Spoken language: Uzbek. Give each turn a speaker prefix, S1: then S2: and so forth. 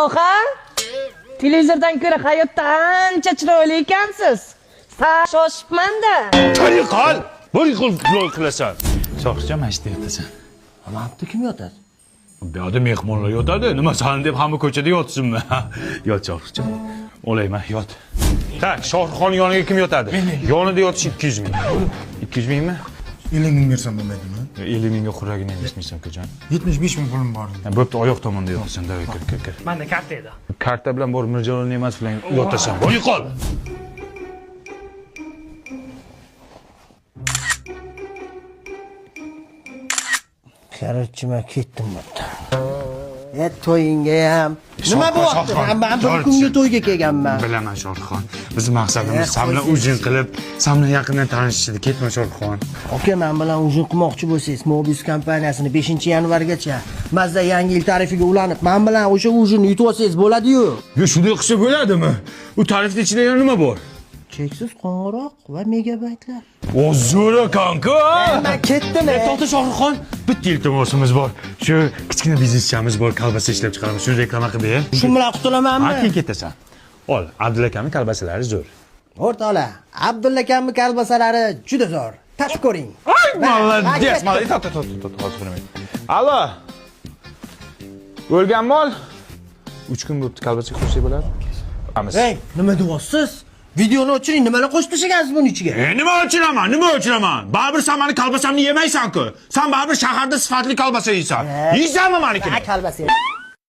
S1: Ha? Televizordan ko'ra hayotda ancha chiroyli ekansiz. Shoshibman-da.
S2: Tariqal! Bir xil loy qilasan. Shohruxjon, mana shu yerda yotasan.
S3: Mana bu kim yotadi?
S2: Bu yoqda mehmonlar yotadi. Nima san deb hamma ko'chada yotsinmi? Yot Shohruxjon. Olayman, yot. Tak, Shohruxxon yoniga kim yotadi? Yonida yotish 200 ming. 200 mingmi?
S4: 50 ming bersam bo'lmaydimi?
S2: 50 mingga xurragini ham yetmaysan ukajon.
S4: 75 ming pulim bor edi.
S2: Ha, bo'pti, oyoq tomonda yotasan. Davay, kir, kir, kir.
S5: Manda karta edi.
S2: Karta bilan borib Mirjalol Ne'matov bilan yotasan. Bor, yo'qol.
S3: Короче, men ketdim bu yerdan. E to'yingga ham. Nima bo'lyapti?
S2: Shohruxxon,
S3: Men bir kunga to'yga kelganman.
S2: Bilaman Shohruxxon. Bizning maqsadimiz
S3: Eh,
S2: san bilan
S3: qo'ysin.
S2: ujin qilib, san bilan yaqindan tanishish edi. Ketma Shohruxxon.
S3: Aka, men bilan ujin qilmoqchi bo'lsangiz, Mobius kompaniyasini 5-yanvargacha mazza yangi yil tarifiga ulanib, men bilan o'sha ujinni yutib olsangiz bo'ladi-yu.
S2: Yo, shunday qilsa bo'ladimi? U tarifni ichida yana nima bor?
S3: Cheksiz qo'ng'iroq va megabaytlar.
S2: O zo'r ekan-ku.
S3: Men ketdim.
S2: E, to'xta Shohruxxon, bitta iltimosimiz bor. Shu kichkina bizneschamiz bor, kolbasa ishlab chiqaramiz. Shuni reklama qilib ber.
S3: Shu bilan
S2: Ha,
S3: qutulamanmi?
S2: keyin ketasan. Ol, Abdulla akamning kolbasalari zo'r.
S3: O'rtoqlar, Abdulla akamning kolbasalari juda zo'r. Tatib ko'ring.
S2: Ay, молодец,
S3: Ha,
S2: молодец. To'xta, to'xta, to'xta, hozir bir minut. Allo. O'lgan mol. 3 kun bo'pti, kolbasa qo'shsak bo'ladi. Amiz.
S3: Ey, nima deyapsiz? Videoni o'chiring, nimalar qo'shib tashlagansiz buni ichiga?
S2: E, nima o'chiraman, nima o'chiraman? Baribir sen mani kolbasamni yemaysan-ku. Sen baribir shaharda sifatli kolbasa yeysan. Yeysanmi manikini?
S3: Ha, kolbasa.